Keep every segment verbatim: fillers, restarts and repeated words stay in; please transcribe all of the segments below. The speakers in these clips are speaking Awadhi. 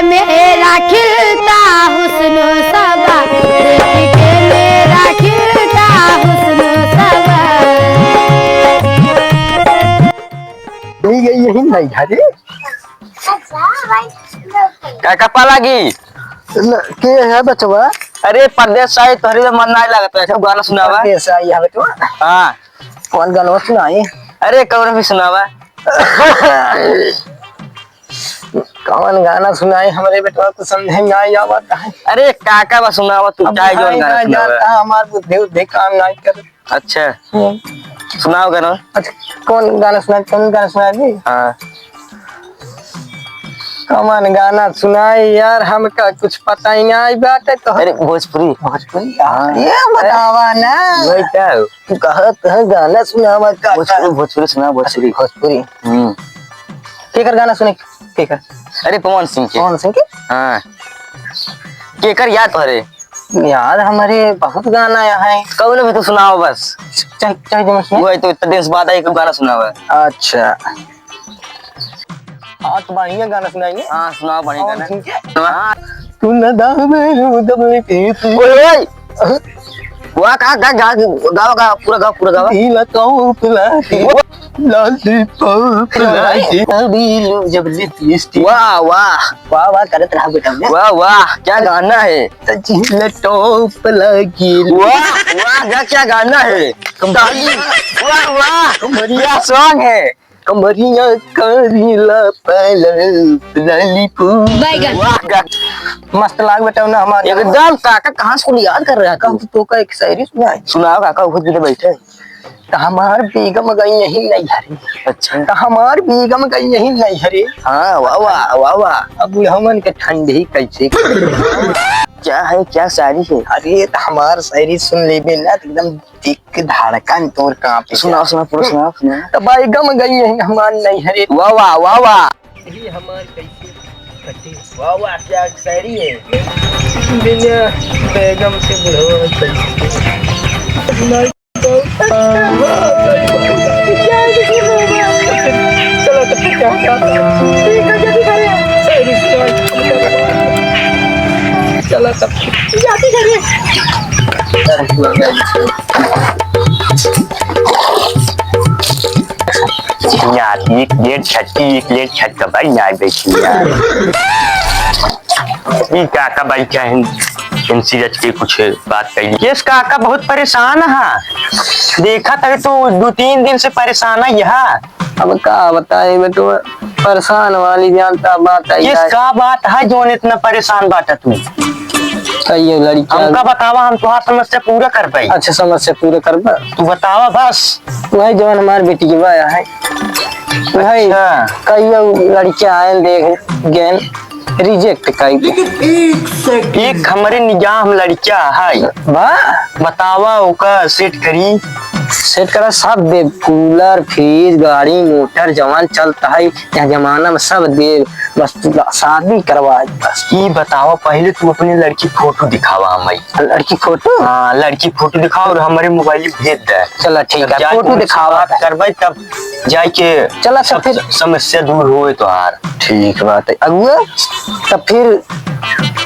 मेरा खिलता हुस्न सबा, देख के मेरा खिलता हुस्न सबा। नहीं गई यही नहीं घरे। काका पालागी। ल-, के है बचवा? अरे परदेस आई, तोहरी तो मन नाई लागत है, सब गाना सुनावा। परदेस आई है बचवा। हाँ। कौन गाना सुनाई? अरे कौन भी सुनावा। कौन गाना सुनाई हमरे बेटवा, तो समझे नाई आवत है। अरे काका बा सुनावा तू, अब चाहे जौन गाना सुनावा। हमार बुद्धि उद्धि काम नाई कर। अच्छा। हम्म। सुनाओ गाना। अच्छा, कौन गाना सुनाई, कौन गाना सुनाई दी? हाँ। कौन गाना सुनाई यार, हमका कुछ पता ही नाई बाटे तो। अरे भोजपुरी। भोजपुरी? हाँ। ये बतावा ना। वही क्या हो? तू कहत है गाना सुनावा का? भोजपुरी, भोजपुरी सुना, भोजपुरी। भोजपुरी। हम्म। केकर गाना सुने? केकर? अरे पवन सिंह के। पवन सिंह के? हाँ। केकर याद परे? यार, हमरे बहुत गाना यहाँ है। कौन भी तो सुनाओ बस। चाहे, चाहे जो मैं सुनाऊँ? वो है तो इतना दिन से बाद आई, एक गाना सुनाओ। अच्छा। हाँ, तो बढ़िया गाना सुनाएंगे। हाँ, सुनाओ बढ़िया गाना। ठीक है। हाँ। तू न दावे रू दबे के तू। ओए, ओए। वाह, का, का, गा, गावा, गा, पूरा गावा, पूरा गावा। पीला टॉप लाके, लॉलीपॉप लाके, अभी लू जब लिपस्टिक। वाह, वाह। वाह, वाह, करत रहा बेटा। वाह, वाह, क्या गाना है। सचिन टॉप लागे। वाह, वाह, क्या, क्या गाना है। कम-, वाह, वाह, कमरिया। क्या सॉन्ग है। कमरिया करीला पलप लॉलीपॉप। बैगन। वाह, गा-, मस्त लाग बेटा ना हमारे। एकदम काका कहाँ से कुल याद कर रहा है? हम तो तोका एक शायरी सुनाए। सुनाओ काका, खुद भी तो बैठे। त हमार बेगम गई यही नैहरे। अच्छा। त हमार बेगम गई यही नैहरे। हाँ, वाह, वाह, वाह, वाह। अब बुढ़वन के ठंडी कैसे? क्या है, क्या शायरी है? अरे, त हमार शायरी सुन लेबे ना, त एकदम दिल के धड़कन तोर कांपे। सुनाओ, सुनाओ, पूरा सुनाओ, सुनाओ। त बेगम गई यही हमार नैहरे। वाह, वाह, वाह, वाह। ये हमार कैसे कटे? वाह, वाह, क्या शायरी है। बिना बेगम के बुढ़वा कैसे? चलो तो फिर क्या, क्या? ठीक है, जल्दी करें। चलो तब जल्दी करें। यार, एक लेट छटकी, एक लेट छटका भाई, न्याय बैठी यार। ई काका भाई क्या है, इनसे रच के कुछ बात कही। यस काका बहुत परेशान है, देखा था तो दो तीन दिन से परेशान है यहाँ। अब का बताए बेटो, परेशान वाली जानता बात है किस यार। का बात है जोन इतना परेशान बाटा तू? कहियो लड़किया। हमका बतावा, हम तुहार समस्या पूरा कर पाई। अच्छा, समस्या पूरा कर पा। तू बतावा बस। वही जवन हमार बेटी के बाया है। वही अच्छा। कहियो लड़किया आयल देख गैन रिजेक्ट कर दे। लेकिन एक सेकंड। एक हमरे निगाह में लड़किया है। बा? बतावा ओका सेट करी। सेट करा सब दे, कूलर, फ्रिज, गाड़ी, मोटर, जवान चलता है। यह जमाना में सब दे, बस तू शादी करवा बस। ई बतावा, पहले तू अपने लड़की फोटो दिखावा हमें। लड़की फोटो? हाँ, लड़की फोटो दिखावा और हमारे मोबाइल में भेज दे। चला ठीक है, जाके फोटो उनसे दिखावा। बात करबे तब जाके चला, सब सब फिर स-, समस्या दूर होए तोहार। ठीक बात है अगुआ, तब फिर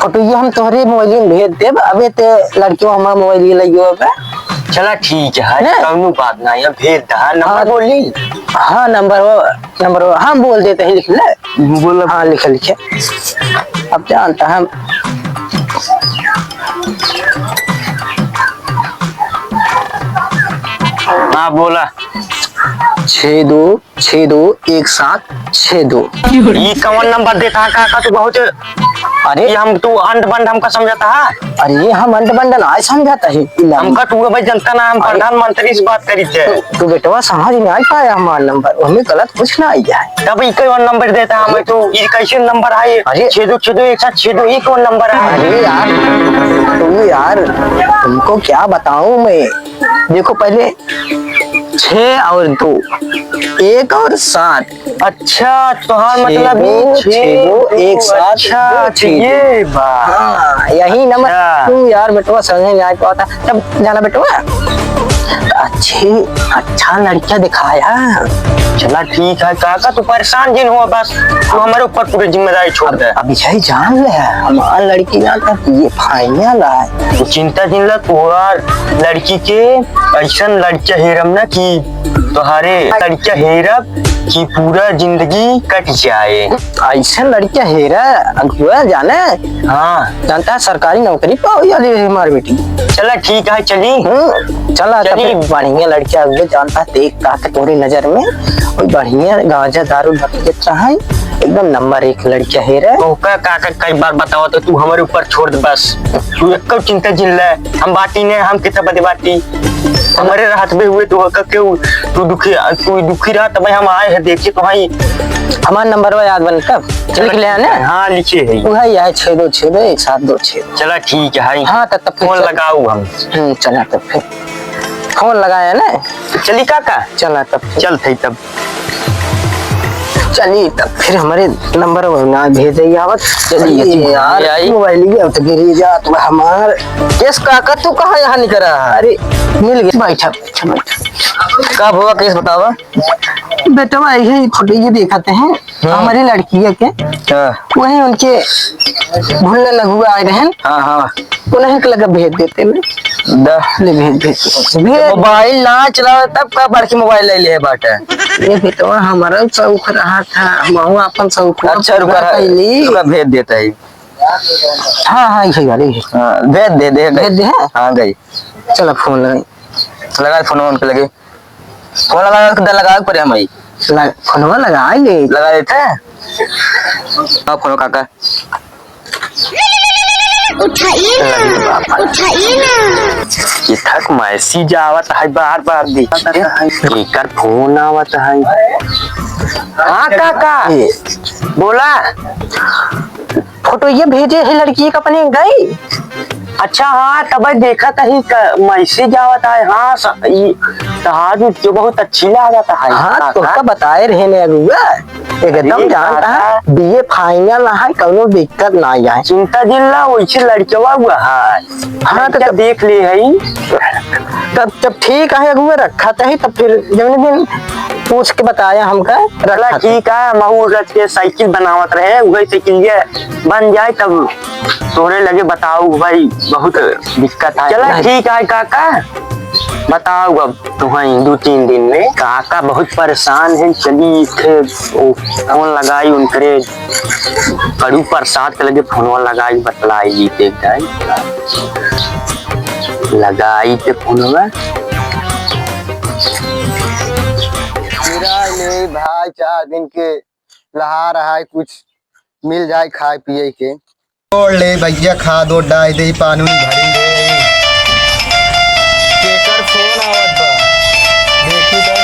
फोटो ये हम तोहरे मोबाइल में भेज देब। अबे ते लड़कियों हमारा मोबाइल ले लियो अबे। चला ठीक है, हैं? कौनो बात ना है, भेज दे। हाँ, नंबर हाँ। बोली? हाँ, नंबर वो नंबर हम बोल देते हैं, लिख ले। बोला। हाँ, लिखे, लिखे। अब जानता हम। हाँ, बोला। छः दो छः दो एक सात छः दो। ई कौन नंबर देता है काका, तू बहुत अरे। ये हम, तू अंड बंड हमका समझाता है? अरे, ये हम अंड बंड ना समझाता है। हमका तू भाई जनता ना, हम हाँ। प्रधानमंत्री से बात करी थे। तू, तू बेटवा समझ नहीं आ पाया हमारा नंबर, हमें गलत कुछ ना आई है। तब ई कौन नंबर देता है हमें? तू ई कैसे नंबर आए? अरे। छेदो, छेदो, एक साथ छेदो, ई कौन नंबर है? अरे यार, तुम यार, तुमको क्या बताऊं मैं? देखो पहले छः और दो, एक और सात। अच्छा, तोहार मतलब छेदो, ई छेदो, छेदो, एक साथ अच्छा, दो छेदो। ये बात। हाँ, यही नंबर। अच्छा। तू यार बेटवा समझ में नहीं आ पाता। तब जाना बेटवा। अच्छे, अच्छा लड़का दिखाया। चला ठीक है काका, तू परेशान जिन हो, बस तू हमरे ऊपर पूरी जिम्मेदारी छोड़ दे। अब यही जान ले, हमार लड़की ना तब ये final है। तू चिंता जिन ला, तोहार लड़की के ऐसन लड़का हेरब ना कि तोहारे लड़का हेरब कि पूरा जिंदगी कट जाए। ऐसन लड़का हेरा अगुआ जाने। हाँ। जानता है, सरकारी नौकरी पावे वाली है हमार बेटी। चला ठीक है, चली। हम्म, चला, तो चली। फिर बढ़िया लड़का अगुआ जानता है, देख का के तोरी नजर में, और बढ़िया गांजा दारू धर देता है, एकदम नंबर एक लड़का हेरा। ओका काका कई बार बतावा तो तू हमरे ऊपर छोड़ दे बस। तू एको चिंता जिन ले, हम बाटी ने, हम कितना बदे बाटी। हमरे रहत बे हुए तू हक के उ-, तू दुखी, तू दुखी रहा तब हम आए हैं देखे तो भाई। हमार नंबर बा याद बन तब? चल लिख ले आने। हाँ, लिखे है। वो है यार छः दो छः दो एक सात दो छः। चला ठीक है। हाँ, तब, तब फिर फोन चल। लगाऊ हम। हम्म, चला तब फिर। फोन लगाया ना? चली काका? चला तब फिर। चल थे तब। चली तब फिर हमरे नंबर वो ना भेजे आवत। चली अरे यार, आई। मोबाइल ये तो गिरी जात बा हमार। केस काका, तू कहाँ यहाँ निकरा? अरे, मिल गया। बैठा, बैठा, बैठा। का हुआ, केस बतावा। बेटवा, यही फोटो ये दिखाते हैं, हाँ। हमारी लड़की है के? हाँ। वही उनके भुल्लन अगुआ आए रहन। हाँ, हाँ। उन्हीं के लगे भेज देते ना। द- ले भेज, भेज, भेज। मोबाइल ना चलावे तब का बड़की मोबाइल ले ले बाटे। ये बेटवा हमारा शौक रहा था, हम अपन शौक अच्छा, रुका, रुका, भेज देता है। हाँ, हाँ, यही वाली है। हाँ, भेज दे, दे, भेज दे, हाँ? हाँ, गई। चलो, फोन लगाई। लगा फोन उन पे लगे। फोन लगा के, लगा के परे हम आई। लग-, फोनवा लगा ले। लगा लेते हैं। हाँ, फोन काका। उठाइए ना, अरे बाप रे। उठाइए ना। ये तक मैसेज आवत है, बार बार देखत है। एकर फोन आवत है। हाँ काका, ए। बोला। फोटो ये भेजे है लड़की का अपने गई। अच्छा, हाँ, तब देखा कहीं क-, मैसेज आवत है। हाँ, स-, ई, तहार जो बहुत अच्छी लागत है। हाँ, काका। तोहका बताए रहे ने अगुआ। एकदम अरे जानता है, काका। बीए फाइनल है, कौनो दिक्कत ना है। चिंता जिन ला, वैसे लड़कवा हुआ है। हाँ, तो लड़का तब देख ले है। तब, तब ठीक है, अगुआ रखा तही, तब फिर जौन दिन पूछ के बताया हमका, चला रखा तही। ठीक है, महू रच के साइकिल बनावत रहे, वही साइकिल ये बन जाए, तब तोहरे लगे बताऊ भाई, बहुत दिक्कत है। चला नहीं। ठीक है काका, बताऊ अब। तो हाँ, दो तीन दिन में काका बहुत परेशान है। चली थे, ओ, फोन लगाई उनकरे कड़ू प्रसाद के लगे, फोनवा लगाई, बतलाई जी, देख जाए, लगाई थे फोनवा। मेरा ले भाई, चार दिन के लहा रहा है, कुछ मिल जाए खाए पिए के। छोड़ ले भैया, खाद ओद डाल दे, पानी उनी भरी दे। केकर फोन आवत बा? देखी तो।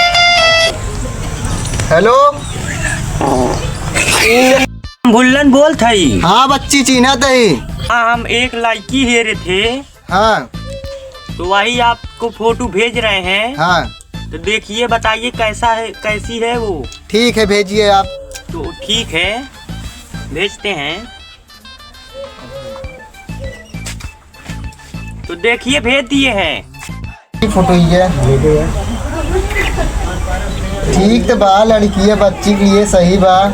हेलो। भुल्लन बोलत हई। हाँ बच्ची, चिन्हत हई। हाँ, हम एक लड़की हेरे थे। हाँ। तो वही आपको फोटो भेज रहे हैं। हाँ। तो देखिए, बताइए कैसा है, कैसी है वो। ठीक है, भेजिए आप। तो ठीक है, भेजते हैं। तो देखिए, भेज दिए हैं। फोटो ये ठीक तो बा, लड़की है, बच्ची के लिए सही बा।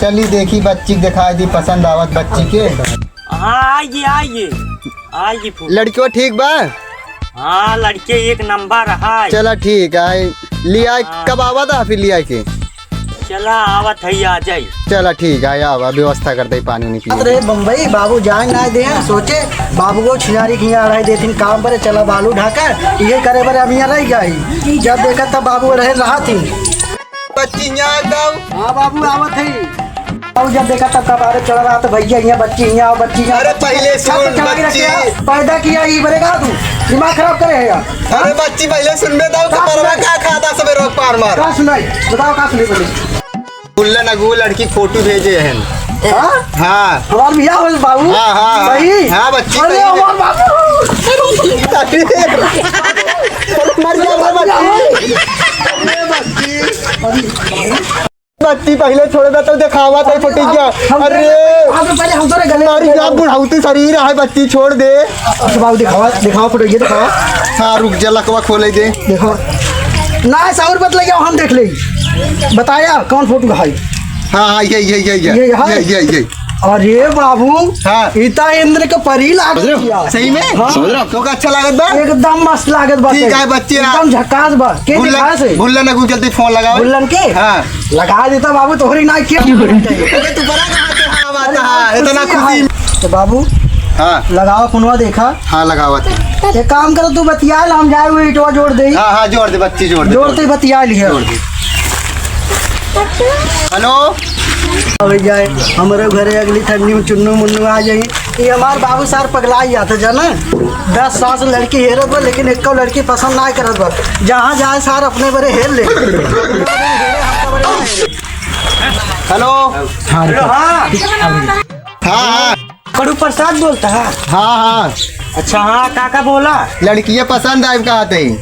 चली देखी, बच्ची के दिखाई दी, पसंद आवत बच्ची के। हाँ, आइए, आइए, आइए फोटो। लड़कियों ठीक बा? हाँ, लड़के एक नंबर है। चला ठीक है, लिया हाँ। कब आवा था फिर लिया के? चला, आवत है, आ जाई। चला, ठीक है, आवा, व्यवस्था कर दे पानी उनी पिए। अरे बम्बई, बाबू जाए ना दे, सोचे बाबू को छिनारी की यहाँ रह देथिन काम पर, चला बालू ढाकर, ये करे बर अब यहाँ रह गई। जब देखा तब बाबू रहे रहा थी। बच्ची यहाँ दो। हाँ बाबू, आवत है। बाबू जब देखा तब कबारे चढ़ रहा था, भैया यहाँ बच्ची, यहाँ आओ बच्ची, यहाँ अरे बच्ची। पहले सब सुन, चढ़ाई रखे बच्ची। हैं, पैदा किया, ये बरेगा तू, दिमाग खराब करे है यार। अरे बच्ची पहले सुन बे, दाऊ का का परवा सुनाई? का खाता सबे रोक पार मार। का सुनाई? बताओ का सुनाई पहले। गुल्ला नगू लड़की फोटो भेजे हैं। हाँ? हाँ। हमार बियाह होल बाबू। हाँ, हाँ, हाँ। सही? हाँ, बच्ची अरे सही है। हमार बाबू। अरे, मर गया, मर गया। अरे, बच्ची। बच्ची पहिले छोड़ दे तो देखावा तो फुटिया। हम अरे। हम तो पहिले हम तोरे गले मारी जा बुढ़ाऊ तू शरीर है बच्ची छोड़ दे। अच्छा बाबू देखावा, देखावा फुटिया देखावा। हाँ रुक जा लकवा खोले दे। देखो। ना ऐसा और बतला जाओ हम देख ले। बताया कौन फोटो है? हाँ, हाँ, ये, ये, ये, ये। ये यहाँ? ये, ये, ये। अरे बाबू, हाँ। ई त इंद्र के परी लागत समझ रहे हो? बिया। सही में? हाँ। समझ रहे हो? तो का अच्छा लागत बा? एकदम मस्त लागत बा। ठीक है, बच्चे, हाँ। एकदम झकास बा। के भूलन, दिखा से? भूलन ना, जल्दी फोन लगाओ। भूलन के? हाँ। लगा देता बाबू, तोहरी ना के। अबे तू बड़ा कहाँ से हाँ बात है? इतना खुशी। तो बाबू, हाँ। लगाओ फोनवा देखा। हाँ, लगाओ। एक काम करो, तू बतिया ले, हम जाए वो ईटवा जोड़ दे। हाँ, हाँ, जोड़ दे, बच्ची जोड़ दे, जोड़ जोड़ दे, दे। बतिया लिया। जोड़ दे। हेलो। अबे जाए, हमरे घरे अगली ठंडी में चुन्नू मुन्नू आ जाई। ये हमार बाबू सार पगला ही आता जाना। दस साल से लड़की हेरत बा, लेकिन एको लड़की पसंद ना करत बा। जहाँ जाए सार अपने बरे हेर ले। हेलो। हाँ, हेलो, हाँ। हाँ, हाँ। कड़ू प्रसाद बोलता है? हाँ, हाँ। अच्छा, हाँ, काका बोला। लड़किया पसंद आइब कहत ही।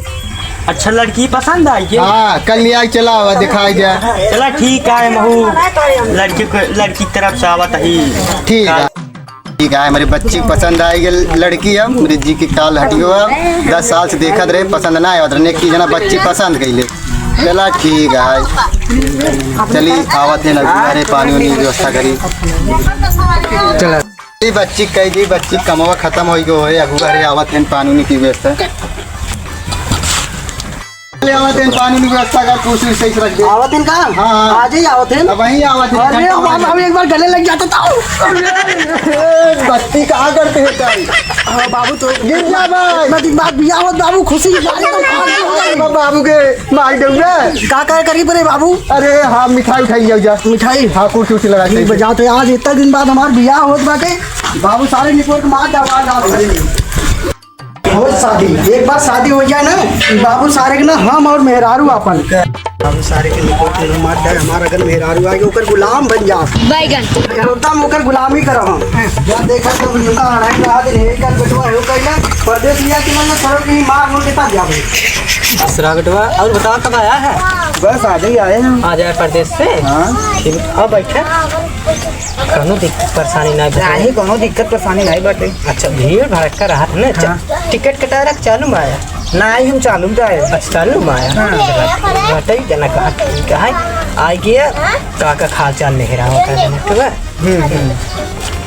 अच्छा, लड़की पसंद आई के? हाँ, कल ले आई, चला आवा, दिखाई जा। चला, ठीक है, महू लड़की को, लड़की की तरफ से आवत ही। ठीक है, ठीक है, हमरे बच्ची पसंद आइ गई लड़की। हम मेरे जी की काल हटियो, हम दस साल से देखत रहे, पसंद ना आवत रहे, एक जना बच्ची पसंद कइले। चला ठीक है, चली आवत है ना, घरे पानी उनी व्यवस्था करी। चला। ई बच्ची कह दी, बच्ची कमवा खतम होइ गयो है, अगुआ रे आवत है पानी उनी की व्यवस्था। ले आवत है पानी उनी की व्यवस्था कर, कुर्सी सही से रख दे। आवत है का? हाँ, हाँ। आज ही आवत है। अब वहीं आवत है, अरे घंटा बाबा, भर। हम एक बार गले लग जाता था। बच्ची कहाँ करते हैं कल? हाँ बाबू, तो गिर जा भाई। इतना दिन बाद बिया होत बाबू, खुशी की बात है। बाबू के मार दूंगा। का, का करी परे बाबू? अरे हाँ, मिठाई उठाई लिया जा। मिठाई? हाँ, कुर्सी उर्सी लगा ठीक दे। बजाओ तो आज इतना दिन बाद हमार बियाह होत बाटे। बाबू सारे निपोर के मार डाल, मार डाल। हो शादी, एक बार शादी हो जाए ना, बाबू सारे के ना हम और मेहरारू आपन। बाबू सारे के निपोर के मार डाल, हमार अगर मेहरारू आगे ओकर गुलाम बन जा। बैगन। एकदम ओकर गुलामी करब हम। या देखा तो उनका अढ़ाई रहा दिन है, कल बेटवा हो कइला, परदेस लिया कि ना, ना, सड़क ही मार मुड़ के तब जाबे। दूसरा बेटवा, और बताओ, कब आया है? बस, आज ही आए हैं। आ जाए परदेस से? हाँ। फिर अब बैठे? कौनो दिक्कत परेशानी नहीं बा? नहीं, कौनो दिक्कत परेशानी नहीं बाटे। अच्छा, भीड़ भड़क्का रहत है ना? अच्छा, हाँ। टिकट कटा रख, चालू में आया? नहीं, हम चालू में आए। अच्छा, चालू में आया? हाँ। घटई जना कहा ठीक है। आ गया, का का हाल चाल मेहरारू का जना, ठीक है? हम्म, हम्म।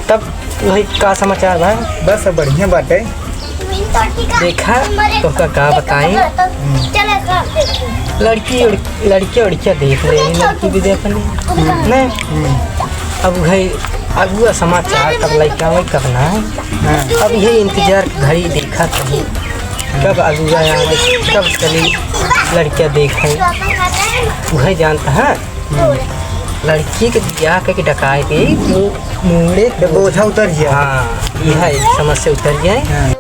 तब वही का समाचार बा? बस सब बढ़िया बाटे। देखा, तोहका का बताई? लड़की उड़-, लड़किया उड़किया देख ले, लड़की भी देख ले। नहीं? अब भाई, अगुआ समाचार तब लइका आवे, कब ना आवे? हाँ। अब यही इंतजार घड़ी देखा था, कब अगुआ आवे, कब चली लड़किया देखे। वही जानता है। हम्म। लड़की के बियाह के डकाए के मुंह-, मुंहड़े के बोझा उतर गया। हाँ, यह एक समस्या उतर गया है। हाँ।